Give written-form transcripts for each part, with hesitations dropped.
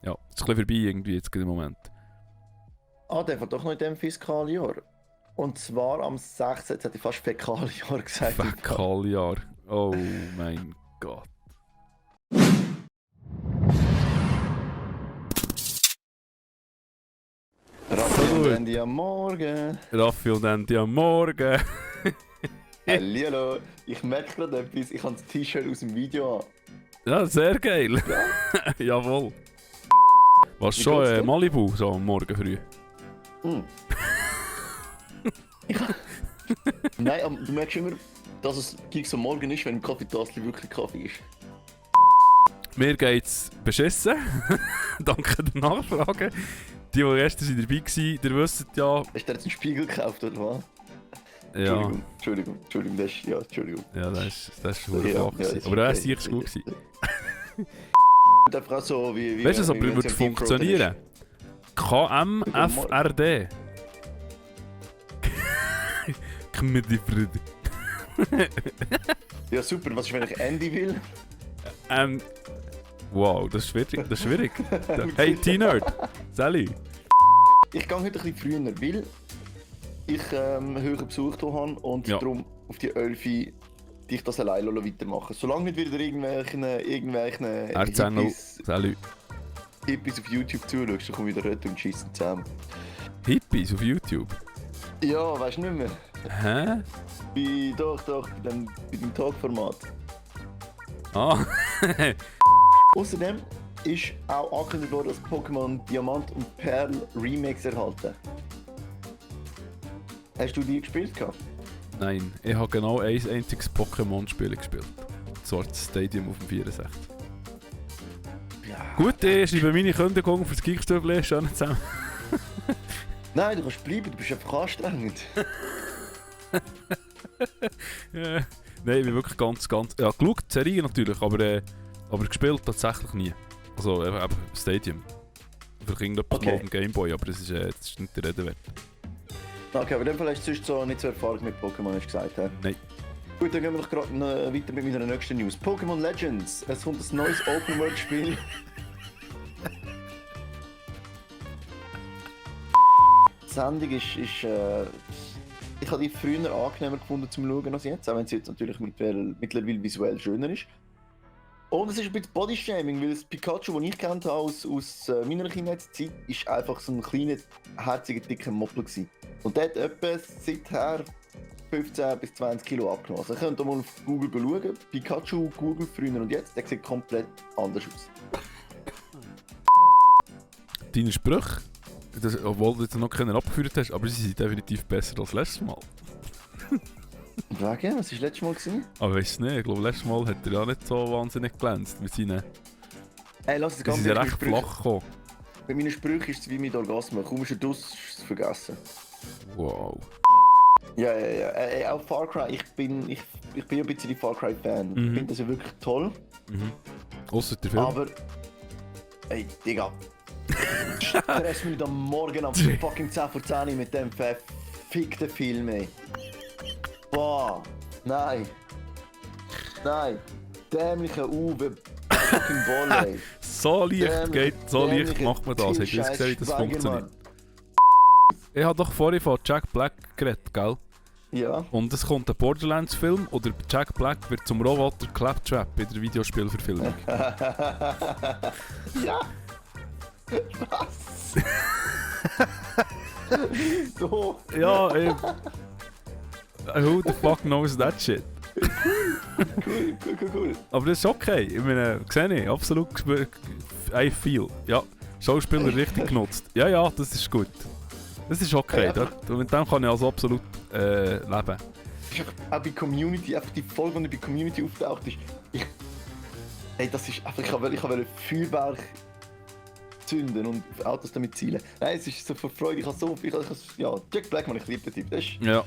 Ja, es ist ein bisschen vorbei irgendwie jetzt im Moment. Ah, der war doch noch in dem Fiskaljahr. Und zwar am 16. Jetzt hätte ich fast Fäkaljahr gesagt. Fäkaljahr. Oh mein Gott. Raffi und Andy am Morgen. Raffi und Andy am Morgen. Hallihallo. Ich merke gerade etwas, ich habe das T-Shirt aus dem Video an. Ja, sehr geil. Ja. Jawohl. Was Wie schon geht's dir? Malibu so am Morgen früh? Nein, aber du merkst immer, dass es gleich am Morgen ist, wenn im Kaffeetassel wirklich Kaffee ist. Mir geht's beschissen. Danke der Nachfrage. Die gestern dabei waren, ihr wisst ja... Hast du dir jetzt einen Spiegel gekauft, oder was? Ja, Entschuldigung, das ist, ja, Entschuldigung. das ist schon Ja, flach gewesen. das ist Aber er war okay. sicher gut gewesen. Und einfach auch so wie Weißt du, so wie wenn würde es am Deep Throat funktionieren? KMFRD. Kmidifrid. ist. Ja super, was ist, wenn ich Andy will? Wow, das ist schwierig. Das ist schwierig. Hey, T-Nerd. Sally. Ich gehe heute ein bisschen früher, weil ich höheren Besuch hier habe und Ja. darum auf die 11 dich das alleine weitermachen. Solange nicht wieder irgendwelchen Erzähl Sally. Hippies auf YouTube zuschaust, dann komme ich wieder retour und schiessen zusammen. Hippies auf YouTube. Ja, weißt du nicht mehr? Hä? Doch, bei dem Talkformat. Ah. Außerdem ist auch angekündigt worden, dass Pokémon Diamant und Perl Remakes erhalten. Hast du die gespielt gehabt? Nein, ich habe genau ein einziges Pokémon-Spiel gespielt. So das Stadium auf dem 64. Ja. Gut, ich schreibe meine Kündigung für das Geekstübli schon zusammen. Nein, du kannst bleiben, du bist einfach anstrengend. Ja. Nein, ich bin wirklich ganz... Ja, geschaut, die Serie natürlich, aber gespielt tatsächlich nie. Also eben Stadium. Vielleicht irgendetwas Okay. mal auf dem Gameboy, aber das ist nicht der Rede wert. Okay, aber in dem Fall hast du sonst so nicht so Erfahrung mit Pokémon, hast du gesagt, hä? Nein. Gut, dann gehen wir doch gerade weiter mit meiner nächsten News. Pokémon Legends. Es kommt ein neues Open-World-Spiel. Die Sendung ist ich habe die früher angenehmer gefunden zum Schauen als jetzt, auch wenn sie jetzt natürlich mittlerweile visuell schöner ist. Und es ist ein bisschen Bodyshaming, weil das Pikachu, das ich kennt habe aus meiner Kindheitszeit, ist einfach so ein kleiner, herziger, dicker Moppel gewesen. Und der hat etwa seither 15 bis 20 Kilo abgenommen. Also ihr könnt mal auf Google schauen, Pikachu, Google früher und jetzt, der sieht komplett anders aus. Deine Sprüche, obwohl du jetzt noch keinen abgeführt hast, aber sie sind definitiv besser als letztes Mal. Und wegen, was war das letzte Mal gewesen? Aber weißt du nicht, ich glaube letztes Mal hat er ja nicht so wahnsinnig glänzt mit seinen... Ey, lass es Sie ganz sind ehrlich, recht mit Sprüchen- flach gekommen. Bei meinen Sprüchen ist es wie mit Orgasmen. Kaum ist er draus, ist es vergessen. Wow. Ja. Ey, auch Far Cry, ich bin ja ein bisschen Far Cry Fan. Ich finde das ja wirklich toll. Ausser der Film. Aber. Ey, Digga. Stress mich nicht am Morgen am fucking 10 vor 10 mit dem verfickten Film, ey. Boah. Nein. Dämlicher Uwe. Fucking Volley. So leicht geht, so leicht dämliche macht man das. Hast du jetzt gesehen, wie das Scheiß Schweiger, funktioniert? Ich habe doch vorhin von Jack Black geredet, gell? Ja. Und es kommt ein Borderlands-Film oder Jack Black wird zum Roboter Claptrap in der Videospielverfilmung. Ja. Was? So. Ja, ey. Who the fuck knows that shit? Cool. Aber das ist okay. Ich meine, sehe ich, absolut I feel. Ja, Schauspieler richtig genutzt. Ja, das ist gut. Das ist okay. Ja, Mit dem kann ich also absolut leben. Ist einfach auch bei Community, einfach die Folge, die bei Community auftaucht, ist. Das ist einfach. Ich wollte Feuerwerk zünden und Autos damit zielen. Nein, es ist so vor Freude. Ja, Jack Black, man, ich liebe den Typ. Das ist, Ja.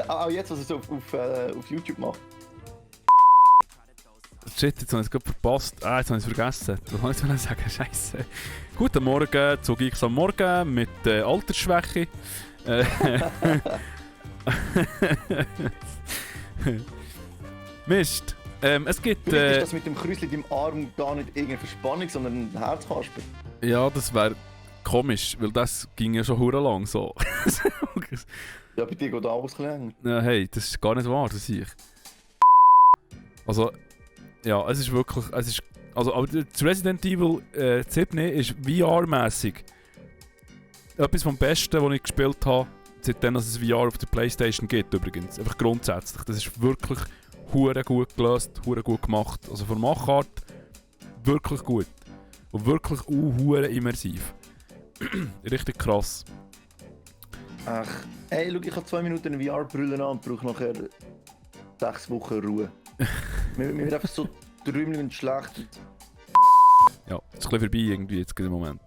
auch jetzt, was er so auf YouTube macht. Shit, jetzt habe ich es gerade verpasst. Jetzt habe ich es vergessen. Was soll ich jetzt sagen? Scheiße. Guten Morgen zu Geeks am Morgen mit Altersschwäche. Mist. Es gibt... Vielleicht ist das mit dem Kreuzchen im Arm gar nicht irgendeine Verspannung, sondern ein Herzkasper. Ja, das wäre komisch, weil das ging ja schon hure lang so. Ja, bei dir geht alles länger. Ja, hey, das ist gar nicht wahr, das sehe ich. Also, ja, es ist wirklich... aber das Resident Evil 7 ist VR-mässig etwas vom Besten, was ich gespielt habe, seitdem es VR auf der Playstation gibt übrigens. Einfach grundsätzlich. Das ist wirklich hure gut gelöst, hure gut gemacht. Also von Machart wirklich gut. Und wirklich hure immersiv. Richtig krass. Ach, ey, schau, ich habe 2 Minuten eine VR-Brille an und brauche nachher 6 Wochen Ruhe. mir wird einfach so träumlich und schlecht. Ja, es ist ein bisschen vorbei irgendwie jetzt im Moment.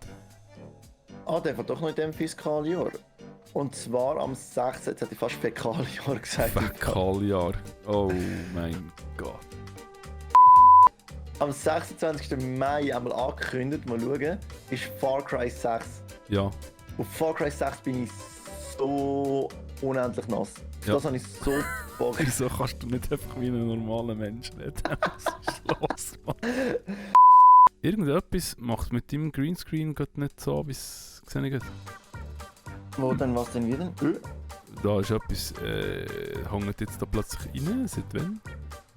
Ah, der war doch noch in diesem Fiskaljahr. Und zwar am 16. Jetzt hätte ich fast Fäkaljahr gesagt. Fäkaljahr. Oh mein Gott. Am 26. Mai einmal angekündigt, mal schauen, ist Far Cry 6. Ja. Auf Far Cry 6 bin ich so unendlich nass. Ja. Das habe ich so Bock. Wieso kannst du nicht einfach wie ein normaler Mensch reden? Was ist los, Mann? Irgendetwas macht mit deinem Greenscreen gerade nicht so, wie es gesehen ich. Wo denn, was denn wieder? Da ist etwas, hängt jetzt da plötzlich rein, seit wann?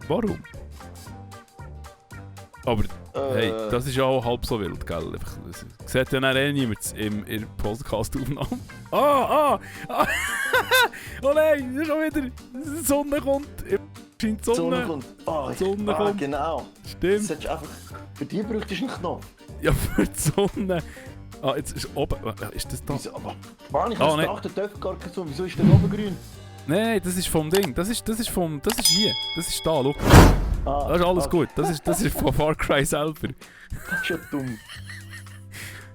Warum? Aber hey, das ist ja auch halb so wild, gell? Das sieht ja dann niemand in der Podcast-Aufnahme. Oh nein, das ist schon wieder... Die Sonne kommt. Scheint die Sonne. kommt. Oh, Sonne kommt. Genau. Stimmt. Das einfach, für die bräuchtest du einen Knopf. Ja, für die Sonne. Ah, jetzt ist oben... Ist das da? Wieso? Aber, Mann, ich habe nein. gedacht, der darf gar nicht so. Wieso ist der oben grün? Nein, das ist vom Ding. Das ist hier. Das ist da, schau. Ah, Das ist alles gut. Das ist von Far Cry selber. Das ist ja dumm.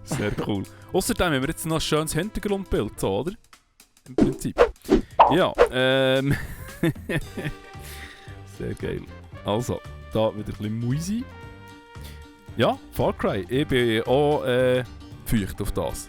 Sehr cool. Außerdem haben wir jetzt noch ein schönes Hintergrundbild, so, oder? Im Prinzip. Ja, sehr geil. Also, da wieder ein bisschen Muisi. Ja, Far Cry. Ich bin auch feucht auf das.